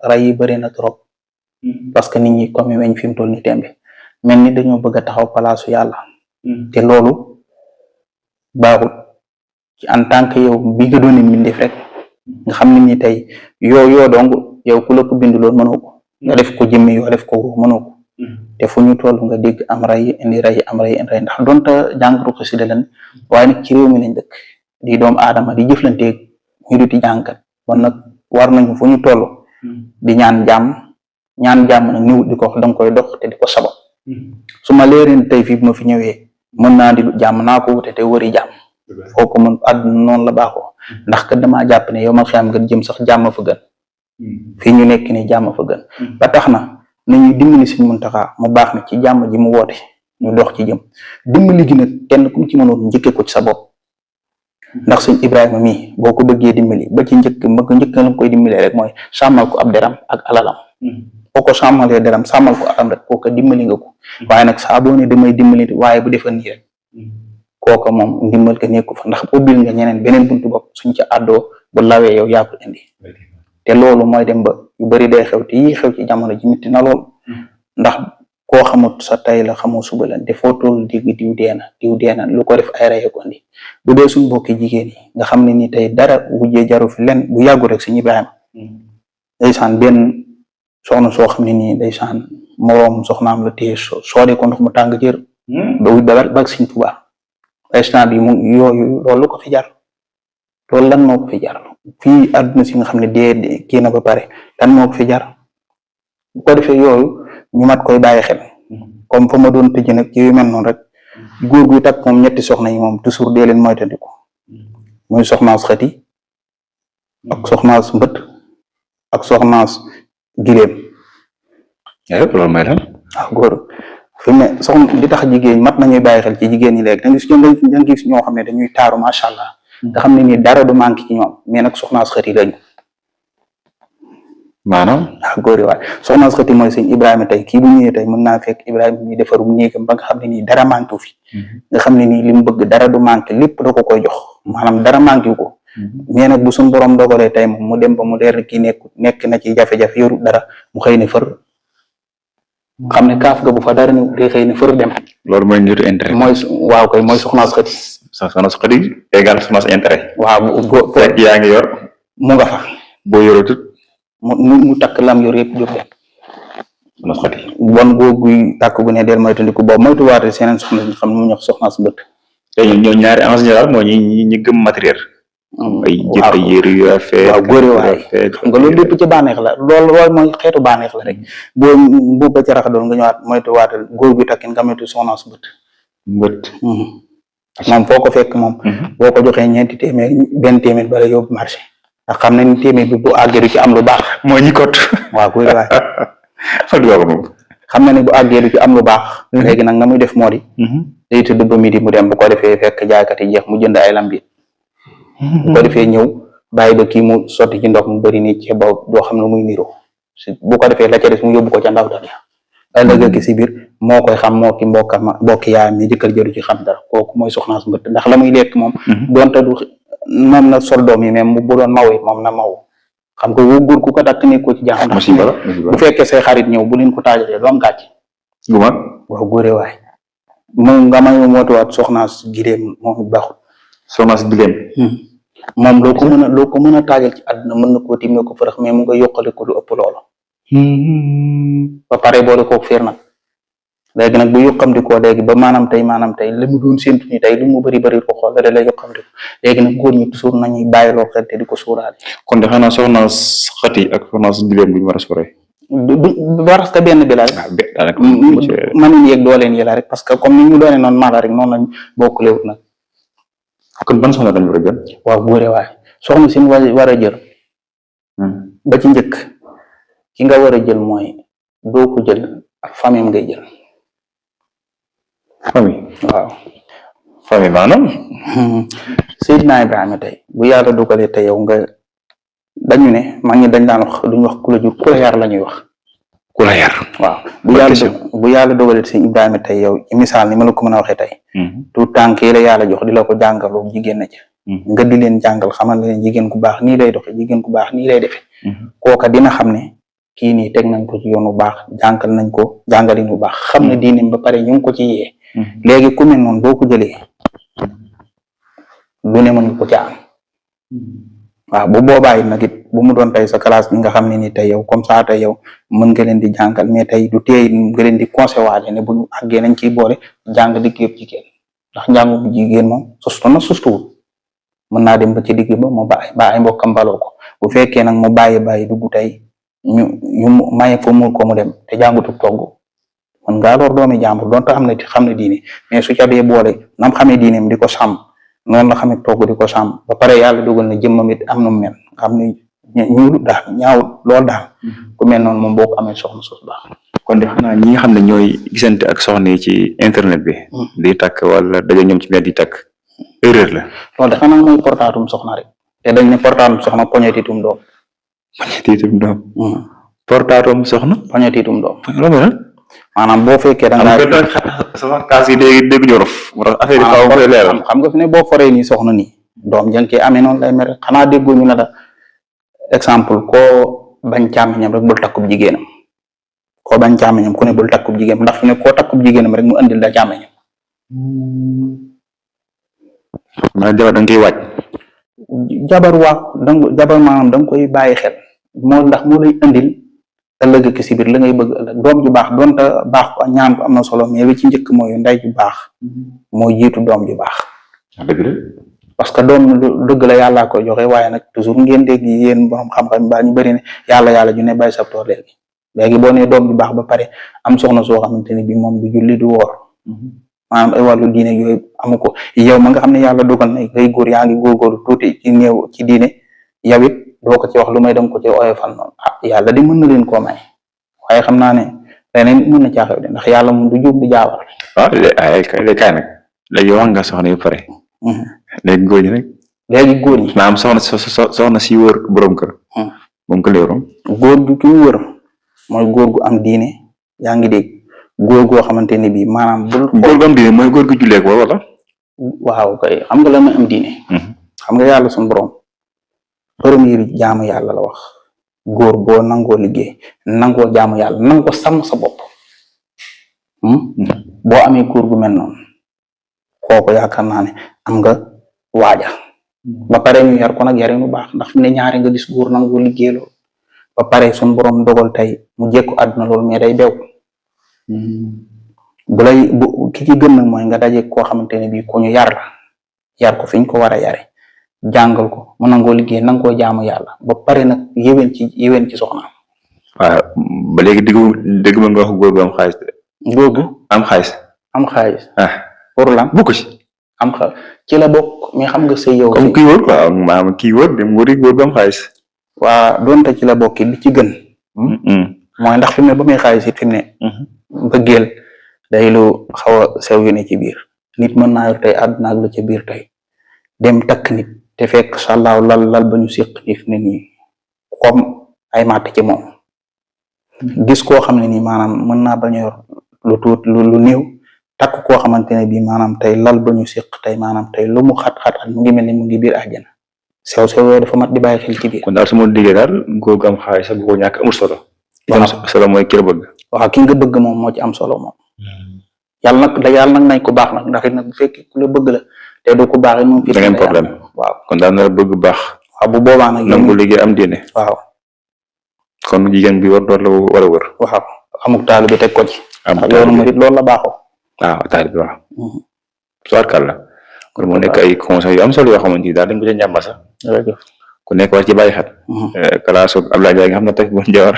ray yi bëri na trop parce que nit ñi comme weñ fi mu toll ni tembe mel ni dañoo bëgg a taxaw palaasu yàlla te loolu baaxut ci en tant que yow bi nga doon mbindeef rek nga xam nit ñi tey yoo dong yow ku la ko bind loolu mënoo ko nga def ko jëmmi yoo def ko mënoo ko te fu ñu toll nga dégg am ray indi ray am ray indi ray ndax donta jàngatu xasida lan waaye nag ci réew mi lañ dëkk di doomu aadama di jëflanteeg ñu duti jàngkat kon nag war nañu fu ñu toll di ñaan jàmm nag niwut di ko wax danga koy dox te di ko sabab su ma leereen tey fii bu ma fi ñëwee mën naa di lu jàmm naa ko wute te wëri jàmm foo ko mën àdduna noonu la baaxoo ndax kat damaa jàpp ne yow ma xam nga jëm sax jàmm fa gën fii ñu nekk ni jàmm fa gën ba tax na nañuy dimbali Sëriñ Muntaxa mu baax na ci jàmm ji mu woote ñu dox ci jëm dimbali gi nag kenn ku ci mënoon njëkkee ko ci sa bopp ndax Sëriñ Ibrahima mii boo ko bëggee dimbali ba ci njëkk la koy dimbalee rek mooy sàmmal ko ab deram ak alalam boo ko sàmmalee deram sàmmal ko alam rek kooka dimbali nga ko waaye nag saa boo ne damay dimbali waaye bu defal nii rek kooka moom ndimbal ka nekku fa ndax ubbil nga ñeneen beneen buntu bopp suñ ca àddoo bu lawee yow yaa ko indi te loolu mooy dem ba yu bari day xew te yii xew ci jamono ji mitti na lool ndax koo xamut sa tay la xamoo suba la te foo toll digg diw deena lu ko def ay reye ko indi bu dee suñ bokki jigéen yi nga xam ne ni tey dara wujjee jaru fi len bu yàggu rek Sëriñ Ibrahima ndeysaan benn soxna soo xam ne nii ndeysaan moroom soxnaam la téye soodee ko ndox mu tàng jër ba wut ba Sëriñ Tuubaa instant bi mu yooyu loolu ko fi jar loolu lan moo ko fi jar fii àdduna si nga xam ne dee kii na ba pare lan moo ko fi jar bu ko defee yooyu ñu mat koy bàyyi xel comme fa ma doon tëj nag ci yu mel noonu rek góor guy takk moom ñetti soxna yi moom toujours dee leen moytandiku muy soxnaas xëti ak soxnaas mbët ak soxnaas gileem loolu may lan góor fi mu ne soxna li tax jigéen mat nañuy bàyyi xel ci jigéen ñi léegi da nga gis ñoo xam ne dañuy taaru macha allah nga xam ne nii dara du manqué ci ñoom mais nag soxnaas xëti lañu maanaam góor yi waaye soxnaas xëti mooy Sëriñ Ibrahima tey kii bu ñëwee tey mën naa fekk Ibrahima ñuy defarum néegam ba nga xam ne nii dara manqué wu fi nga xam ne nii li mu bëgg dara du manqué lépp da ko koy jox maanaam dara manqué wu ko mais nag bu suñ borom dogalee tey moom mu dem ba mu leer kii nekk na ci jafe-jafe yoru dara mu xëy ne fër xam ne kaaf ga bu fa dara ni day xëy ne fër dem loolu mooy nitu intérêt mooy waaw koy mooy soxnaas xëti soxnaas xëti égal soxnaas intérêt waaw fekk yaa ngi yor mu nga fa boo yoratut mu takk lam yor yëpp jóg dem soxnaas xëti bon googuy tàkk gu ne del moytandiku boobu moytuwaate seeneen soxna si xam ne mu ñox soxnaas mbët te ñoo ñaari en général moo ñi gëm matériel ay jëf ay yëri yu rafet waaw góor waaye xam nga loolu lépp ci bànneex la loolu mooy xeetu bànneex la rek boo ba ci rax doon nga ñëwaat moytuwaate góor gu takkin nga moytu soxnaas mbët moom foo ko fekk moom boo ko joxee ñeenti téeméer benn téeméer bala yóbbu marché ndax xam nañ téeméer bi bu àggee du ci am lu baax mooy ñi kot waaw góor waaye moom xam na ne bu àggee du ci am lu baax léegi nag na muy def moo di day tëdd ba midi mu dem bu ko defee fekk jaaykat yi jeex mu jënd ay lambi bu ko defee ñëw bàyyi ba kii mu sotti ci ndox mu bëri ni ceeb doo xam ne muy niro bu ko defee la ca des mu yóbbu ko ca ndaw dal ëllëg ki si biir moo koy xam moo ki mbokki yaayam mi jëkkër jëru ci xam dara kooku mooy soxnaas mbët ndax la muy lekk moom doonte du moom na sol doom yi même bu doon maw yi moom na maw xam nga woo góor ku ko takk ne ko ci jàmm ndax bu fekkee say xarit ñëw bu leen ko taajalee doom gàcc waaw góore waay moom nga may mootuwaat soxnaas gileem moom baaxut soxnaas gileem moom loo ko mën a taajal ci àdduna mën na koo timmee ko farax mais mu nga yokkale ko lu ëpp loolu ba pare boole koog fiir nag léegi nag bu yokkamti koo léegi ba maanaam tey la mu doon séntu ni tey lu mu bëri ko xool da lay yokkamti ko léegi nag góor ñi toujours nañuy bàyyi loo xel te di ko suuraale kon de xanaa soxnaas xëti ak soxnaas gileem bu ñu war a soree du parce que benn bi la rek mënuñ yëg doo leen yëla rek parce que comme ni ñu doone noonu mala rek noonu lañ bokkulewut nag kon ban soxna dañ war a jël waaw góore waay soxna si mu war a jël ba ci njëkk ki nga war a jël mooy doo ko jël ak famille ngay jël famille waaw famille maanaam Seydina Ibrahima tey bu yàlla dugalee te yow nga dañu ne mag ñi dañ daan wax duñu wax ku la jur ku la yar la ñuy wax ku la yar waaw bu yàlla dogalee sëñ Ibrahima tey yow ci misaal ni ma la ko mën a waxee tey tout tànk yi la yàlla jox di la ko jàngaloo jigéen na ci nga di leen jàngal xamal leen jigéen ku baax nii lay doxe jigéen ku baax nii lay defe kooka dina xam ne kii nii teg nañ ko ci yoon bu baax jàngal nañ ko jàngalin bu baax xam na diineem ba pare ñu ngi ko ci yee léegi ku mel noonu boo ko jëlee lu ne mën nga ko ca am waaw bu boobaa it nag it bu mu doon tey sa classe bi nga xam ne ni tey yow comme ça tey yow mën nga leen di jàngal mais tey du tey nga leen di conseiller ne bu ñu àggee nañ ciy boole jàng digg yëpp jigéen ndax njàngu bu jigéen moom sustu na sustuwul mën naa dem ba ci digg ba mu ba ay mbokkam baloo ko bu fekkee nag mu bàyyi dugg tey ñu maye fa muur ko mu dem te jàngutu togg mën ngaa lor doomi jàmbur doonte xam ne diine mais su ca dee boole nam xamee diineem di ko sàmm noonu la xamee togg di ko sàmm ba pare yàlla dugal na jëmmam it am na mu mel nga xam ne ñuul daal ñaaw lool daal ku mel noonu moom boo ko amee soxna suuf baax. kon de xanaa ñi nga xam ne ñooy gisante ak soxna yi ci internet bi. di takk wala daje ñoom ci mbedd di takk erreur la. loolu de xanaa mooy portaatum soxna rek te dañ ne portaatum soxna poñetitum doom. poñetitum doom. portaatum soxna. poñetitum doom. loolu la. maanaam boo fekkee da ngaa sama kaas yi dégg jorof. moo tax affaire yi xaw ma koy leeral. xam nga fi ne boo foree nii soxna nii doom jën cee amee noonu lay mel xanaa déggoo ñu ne la exemple koo bañ càmmiñam rek bul takkub jigéenam koo bañ càmmiñam ku ne bul takkub jigéenam ndax fi ne koo takkub jigéenam rek mu andil la càmmiñam. maanaam jabar da nga koy waaj. jabar waaw jabar maanaam da nga koy bàyyi xel ndax moo lay andil ëllëg ki si biir la ngay bëgg ëllëg doom ju baax doonte baax ko ñaan ko am na solo mais li ci njëkk mooy ndey ju baax moo jiitu doom ju baax. dëgg la. parce que doom dëgg la yàllaa koy joxe waaye nag toujours ngeen dégg yéen borom xam-xam ba ñu bëri ne yàlla ju ne bàyyi sa tool léegi boo nee doom ju baax ba pare am soxna soo xamante ni bi moom du julli du woor maanaam ay wàllu diine yooyu amu ko yow ma nga xam ne yàlla dogal na ngay góor yaa ngi góorgóorlu tuuti ci néew ci diine yow it doo ko ci wax lu may danga ko ci oyofal noonu yàlla di mën na leen koo may waaye xam naa ne leneen mën na caaxew de ndax yàlla moom du juum di jaawal. waaw léegi kaay nag léegi wax nga soxna yu pare. léegi góor ñi rek. léegi góor ñi. maanaam soxna si wër borom kër. moom ko leeroon. góor gu ci wër mooy góor gu am diine yaa ngi dégg góor goo xamante ne bii maanaam bul. góor gu am diine mooy góor gu jullee ko wala. waaw kay xam nga la may am diine. xam nga yàlla suñu borom. premier jaamu yàlla la wax góor boo nangoo liggéey nangoo jaamu yàlla nangoo sàmm sa bopp boo amee góor gu mel noonu kooku yaakaar naa ne am nga waaja ba pare ñu yar ko nag yarinu baax ndax fi ne ñaari nga gis góor nangoo liggéey loolu ba pare suñu borom dogal tey mu jékku àdduna loolu mais day bew ki ci gën nag mooy nga daje koo xamante ne bii ku ñu yar ko fi ñu ko war a yare jàngal ko mu nangoo liggéey nangoo jaamu yàlla ba pare nag yéwén ci soxnaam. waaw ba léegi dégg ma nga wax góor gu am xaalis. góor gu am xaalis. am xaalis. pour lan bokk ci. am xa ci la bokk mais xam nga sëy yow. comme kii wër quoi maanaam kii wër dem wëri góor gu am xaalis. waa doonte ci la bokk li ci gën. mooy ndax fi mu ne ba muy xaalis it fi mu ne. mbëggeel day lu xaw a sew yu ne ci biir nit mën naa yor tey àdduna ak la ca biir tey dem takk nit. te fekk sàllaaw lal ba ñu séq ni fi ne nii comme ay matt ci moom gis koo xam ne nii maanaam mën naa bañ a yor lu tuut lu néew takk koo xamante ne bii maanaam tey lal ba ñu séq tey maanaam tey lu mu xat-xat mu ngi mel ni mu ngi biir àjjana sew yooyu dafa mat di bàyyi xel ci biir. kon daal su ma déggee daal góor gu am xaalis bu ko ñàkk amul solo. waaw solo mooy ki la bëgg. waaw ki nga bëgg moom moo ci am solo moom. yàlla nag nañ ko baax nag ndax it nag bu fekkee ku la bëgg la te du ko baax moom. da ngeen problème. waaw kon daal na bëgg baax. waaw bu boobaa nag. nangu liggéey am diine. waaw. kon jigéen bi war la war a wër. waaw amuk taal bi teg ko ci. amuk taal bi yoonu loolu la baaxoo. waaw taal bi waaw. soirkal la. kon mu nekk ay conseils yu am solo yoo xamante ni daal dañ ko ca njàmba sax. jërëjëf. ku nekk war ci bàyyi xel. kalaasu Abdoulaye Ndiaye nga xam ne takk bu njawar.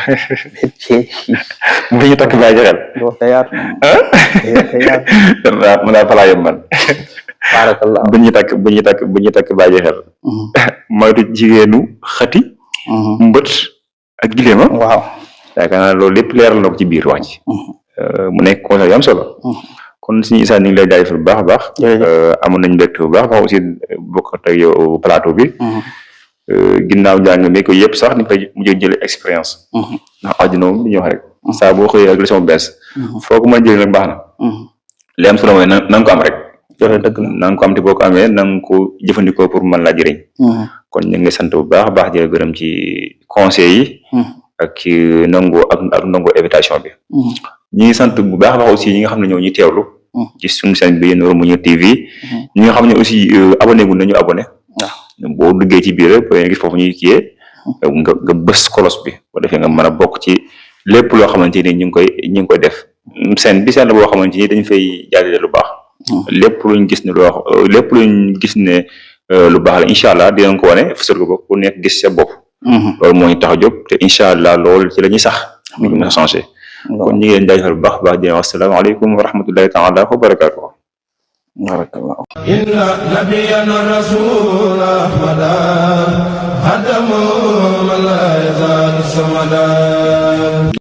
bu ñu takk bàyyi xel. doo ko yaatu. mu daal falaa yem man. barakallah bu ñu takk bàyyi xel. moytu jigéenu xati. mbët ak gileema. waaw. yaakaar naa loolu lépp leeral na ko ci biir wax ji. mu nekk conseil yu am solo. kon suñu isaan ñu ngi lay jaajëfal bu baax a baax. amoon nañu mbégte bu baax a aussi bokk ak yow plateau bi. ginnaaw njàng mi ko yëpp sax ni koy mujjee jëlee expérience. ndax àdduna moom li ñuy wax rek. saa boo xëyee ak leçon bees. foo ko mën a jëlee nag baax na. li am solo mooy na nga ko am rek. dëgg la na nga ko am te boo ko amee na nga ko jëfandikoo pour mën laa jëriñ. kon ñu ngi sant bu baax a baax di la gërëm ci conseils yi. ak nangu invitation bi. ñi ngi sant bu baax a baax aussi ñi nga xam ne ñoo ñuy teewlu. ci suñu chaîne bi Nour Mouniang TV. ñi nga xam ne aussi abonné gu nañu abonné. boo duggee ci biir ba gis foofu ñuy kiyee. nga bës kolos bi boo defee nga mën a bokk ci lépp loo xamante ni ñu ngi koy def. seen bi seen la boo xamante ni dañ fay jàllale lu baax. lépp luñ gis ne lu baax la incha allah dinañ ko wane fësal ko ku nekk gis sa bopp. loolu moo ñu tax a jóg te incha allah loolu ci la ñuy sax. ñu ngi mën a changé. kon ñu ngi leen jaajëfal bu baax a baax di leen wax asalaamaaleykum wa rahmatullahi taala wa barakaatuh. barakallah. inna nabiyana rasul ahmada hadamu man la yazal samada